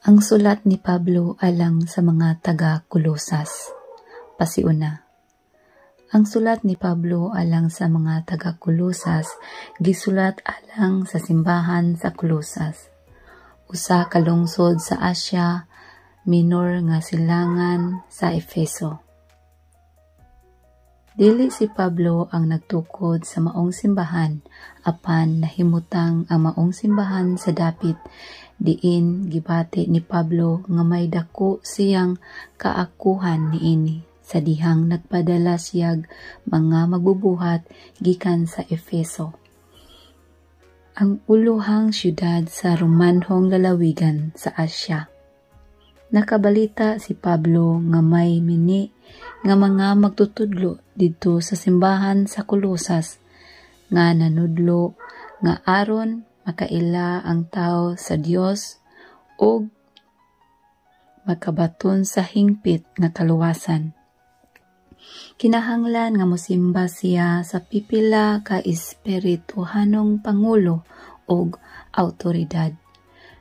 Ang sulat ni Pablo alang sa mga taga-Kolosas. Pasiuna. Ang sulat ni Pablo alang sa mga taga-Kolosas gisulat alang sa simbahan sa Kolosas, usa ka lungsod sa Asia Minor nga silangan sa Efeso. Dili si Pablo ang nagtukod sa maong simbahan, apan nahimutang ang maong simbahan sa dapit diin gibati ni Pablo nga may dako siyang kaakuhan niini sa dihang nagpadala siyag mga magbubuhat gikan sa Efeso, ang ulohang syudad sa Romanhong lalawigan sa Asya. Nakabalita si Pablo nga may mini nga mga magtutudlo didto sa simbahan sa Kolosas nga nanudlo nga aron makaila ang tawo sa Dios ug makabaton sa hingpit nga kaluwasan, kinahanglan nga mosimba siya sa pipila ka espirituhanong pangulo ug awtoridad.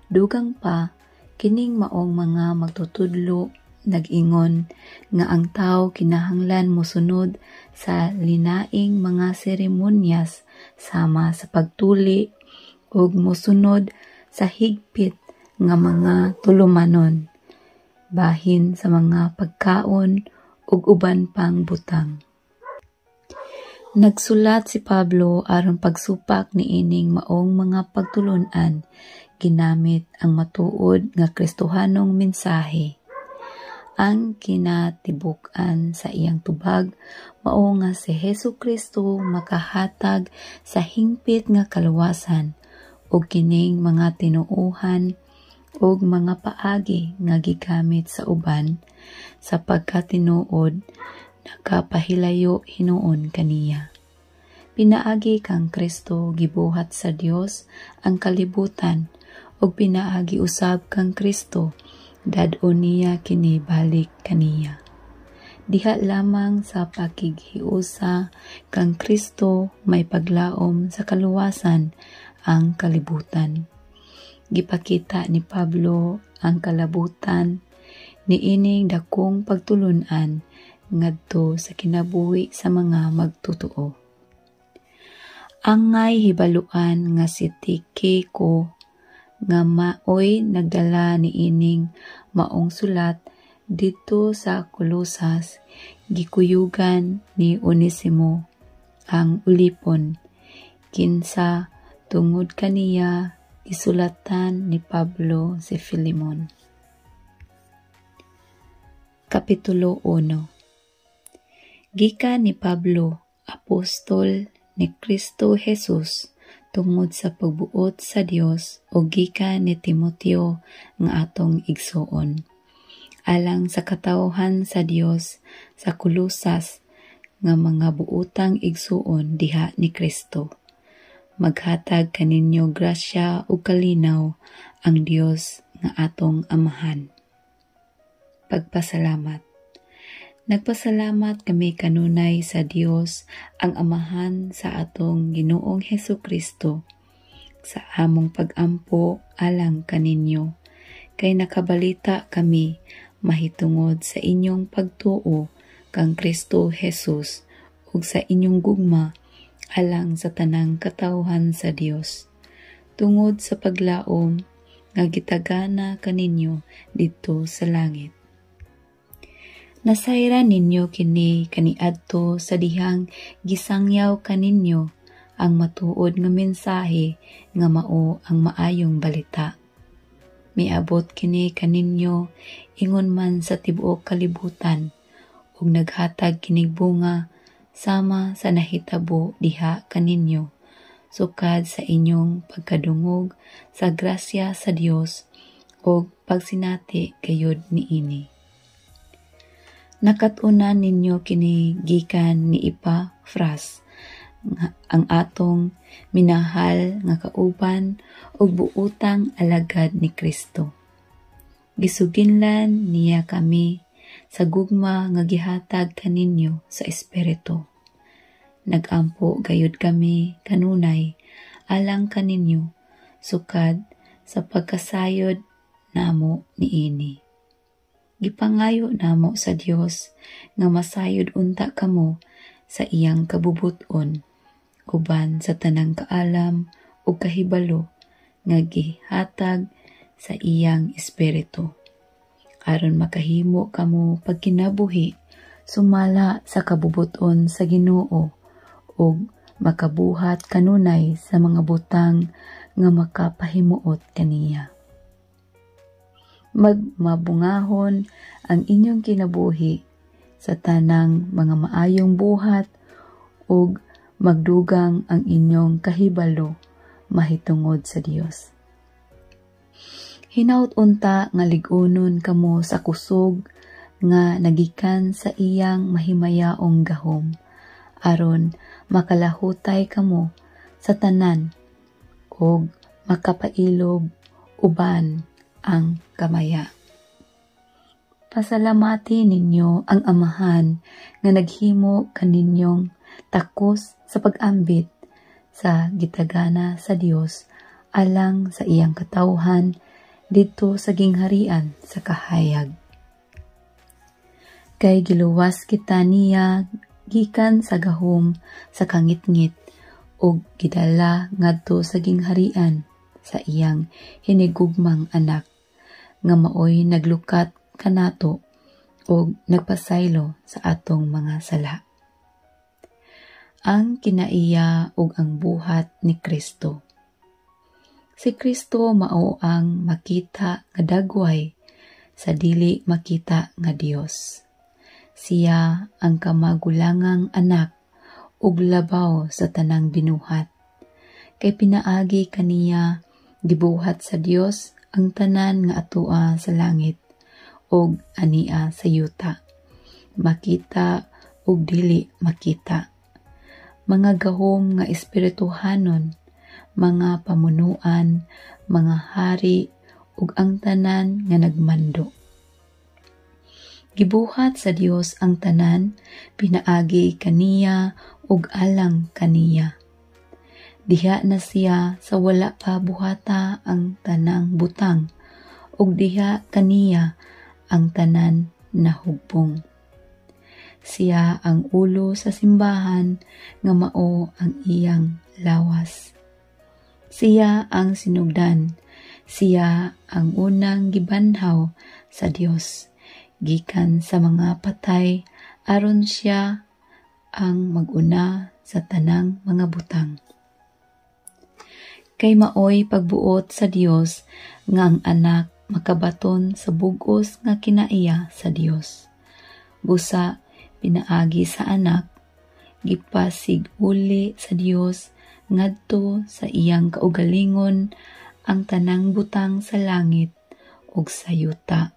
Dugang pa, kining maong mga magtutudlo nag-ingon nga ang tawo kinahanglan mosunod sa linaing mga seremonyas sama sa pagtuli ug mosunod sa higpit nga mga tulumanon bahin sa mga pagkaon ug uban pang butang. Nagsulat si Pablo aron pagsupak niining maong mga pagtulun-an ginamit ang matuod nga Kristohanong mensahe. Ang kinatibuk-an sa iyang tubag mao nga si Hesus Kristo makahatag sa hingpit nga kaluwasan ug kining mga tinuohan ug mga paagi nga gigamit sa uban sa pagkatinuod nakapahilayo hinuon kaniya. Pinaagi kang Kristo gibuhat sa Dios ang kalibutan ug pinaagi usab kang Kristo dad-on niya kini balik kaniya. Diha lamang sa pakighiusa kang Kristo may paglaom sa kaluwasan ang kalibutan. Gipakita ni Pablo ang kalabutan niining dakong pagtulun-an ngadto sa kinabuhi sa mga magtotoo. Angay hibaluan nga si Tikiko nga maoy nagdala niining maong sulat didto sa Kolosas gikuyugan ni Onesimo ang ulipon kinsa tungod kaniya gisulatan ni Pablo si Filemon. Kapitulo 1. Gikan ni Pablo, apostol ni Kristo Jesus tungod sa pagbuot sa Dios, ug gikan ni Timoteo nga atong igsuon. Alang sa katawhan sa Dios sa Kolosas nga mga buotang igsuon diha ni Kristo. Maghatag kaninyo grasya ug kalinaw ang Dios nga atong Amahan. Pagpasalamat. Nagpasalamat kami kanunay sa Dios ang Amahan sa atong Ginoong Hesus Kristo sa among pagampo alang kaninyo, kay nakabalita kami mahitungod sa inyong pagtuo kang Kristo Jesus ug sa inyong gugma alang sa tanang katawhan sa Dios tungod sa paglaom nga gitagana kaninyo didto sa langit. Nasayran ninyo kini kaniadto sa dihang gisangyaw kaninyo ang matuod nga mensahe nga mao ang maayong balita. Miabot kini kaninyo ingon man sa tibuok kalibutan ug naghatag kinig bunga sama sa nahitabo diha kaninyo sukad sa inyong pagkadungog sa grasya sa Dios ug pagsinati gayud niini. Nakat-unan ninyo kini gikan ni Epafras, ang atong minahal nga kauban ug buotang alagad ni Kristo. Gisuginlan niya kami sa gugma nga gihatag kaninyo sa Espiritu. Nagampo gayud kami kanunay alang kaninyo sukad sa pagkasayod namo niini. Gipangayo namo sa Dios nga masayod unta kamo sa iyang kabubut-on uban sa tanang kaalam ug kahibalo nga gihatag sa iyang Espiritu, aron makahimo kamo pagkinabuhi sumala sa kabubut-on sa Ginoo ug makabuhat kanunay sa mga butang nga makapahimuot kaniya. Magmabungahon ang inyong kinabuhi sa tanang mga maayong buhat ug magdugang ang inyong kahibalo mahitungod sa Dios. Hinaut unta nga lig-unon kamo sa kusog nga nagikan sa iyang mahimayaong gahom, aron makalahutay kamo sa tanan ug makapailob uban ang kamaya. Pasalamati ninyo ang Amahan nga naghimo kaninyong takos sa pag-ambit sa gitagana sa Dios alang sa iyang katawhan didto sa gingharian sa kahayag. Kay giluwas kita niya gikan sa gahom sa kangitngit ug gidala ngadto sa gingharian sa iyang hinigugmang anak, nga maoy naglukat kanato ug nagpasaylo sa atong mga sala. Ang kinaiya ug ang buhat ni Kristo. Si Kristo mao ang makita nga dagway sa dili makita nga Dios. Siya ang kamagulangang anak ug labaw sa tanang binuhat. Kay pinaagi kaniya gibuhat sa Dios ang tanan nga atoa sa langit ug ania sa yuta, makita ug dili makita, mga gahom nga espirituhanon, mga pamunuan, mga hari ug ang tanan nga nagmando. Gibuhat sa Dios ang tanan pinaagi kaniya ug alang kaniya. Diha na siya sa wala pa buhata ang tanang butang, ug diha kaniya ang tanan nahugbong. Siya ang ulo sa simbahan nga mao ang iyang lawas. Siya ang sinugdan, siya ang unang gibanhaw sa Dios gikan sa mga patay, aron siya ang maguna sa tanang mga butang. Kay maoy pagbuot sa Dios nga ang anak makabaton sa bug-os nga kinaiya sa Dios. Busa pinaagi sa anak, gipasig-uli sa Dios ngadto sa iyang kaugalingon ang tanang butang sa langit ug sa yuta.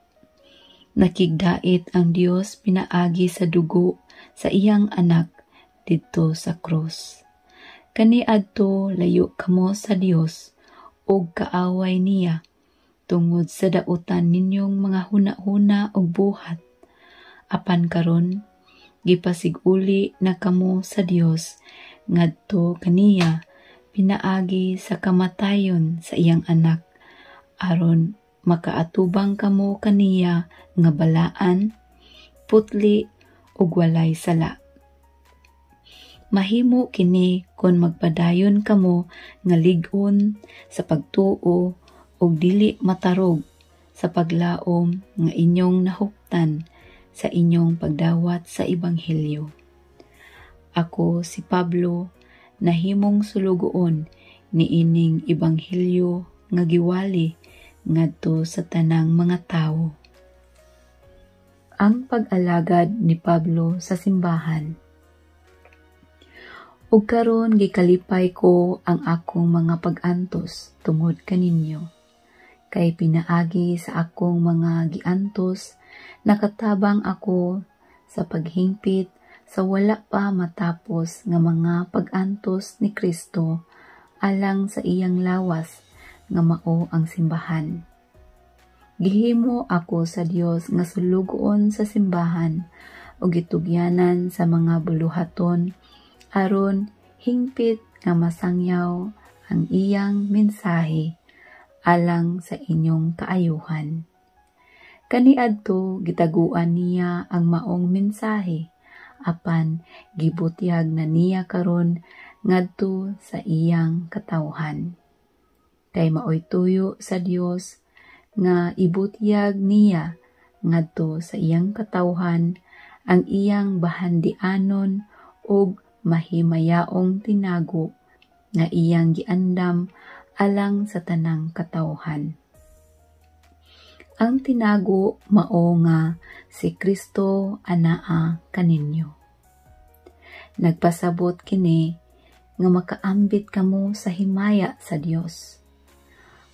Nakigdait ang Dios pinaagi sa dugo sa iyang anak didto sa krus. Kaniadto layo kamo sa Dios ug kaaway niya tungod sa dautan ninyong mga huna-huna ug buhat. Apan karon gipasig-uli na kamo sa Dios ngadto kaniya pinaagi sa kamatayon sa iyang anak, aron makaatubang kamo kaniya nga balaan, putli ug walay sala. Mahimo kini kon magpadayon kamo nga lig-on sa pagtuo ug dili matarog sa paglaom nga inyong nahuptan sa inyong pagdawat sa ebanghelyo. Ako si Pablo, nahimong sulugoon niining ebanghelyo nga giwali ngadto sa tanang mga tawo. Ang pag-alagad ni Pablo sa simbahan. Ug karon gikalipay ko ang akong mga pag-antos tungod kaninyo. Kay pinaagi sa akong mga giantos, nakatabang ako sa paghingpit sa wala pa matapos nga mga pag-antos ni Kristo alang sa iyang lawas nga mao ang simbahan. Gihimo ako sa Dios nga sulugoon sa simbahan ug gitugyanan sa mga buluhaton aron hingpit nga masangyaw ang iyang mensahe alang sa inyong kaayuhan. Kaniadto gitaguan niya ang maong mensahe, apan gibutyag na niya karon ngadto sa iyang katawhan. Kay maoy tuyo sa Dios nga ibutyag niya ngadto sa iyang katawhan ang iyang bahandianon ug mahimayaong tinago nga iyang giandam alang sa tanang katawhan. Ang tinago mao nga si Kristo anaa kaninyo. Nagpasabot kini nga makaambit kamo sa himaya sa Dios.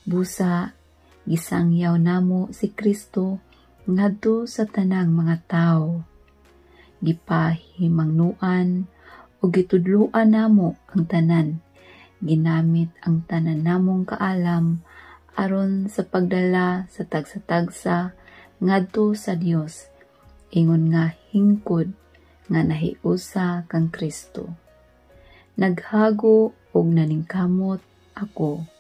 Busa gisangyaw namo si Kristo ngadto sa tanang mga tawo. Gipahimangnuan o gitudloan namo ang tanan. Ginamit ang tanan namong kaalam aron sa pagdala sa tagsa-tagsa ngadto sa Dios, ingon nga hingkod nga nahiusa kang Kristo. Naghago og naningkamot ako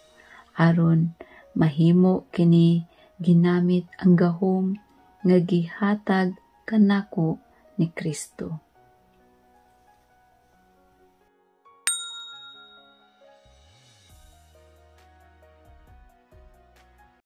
aron mahimo kini ginamit ang gahom nga gihatag kanako ni Kristo.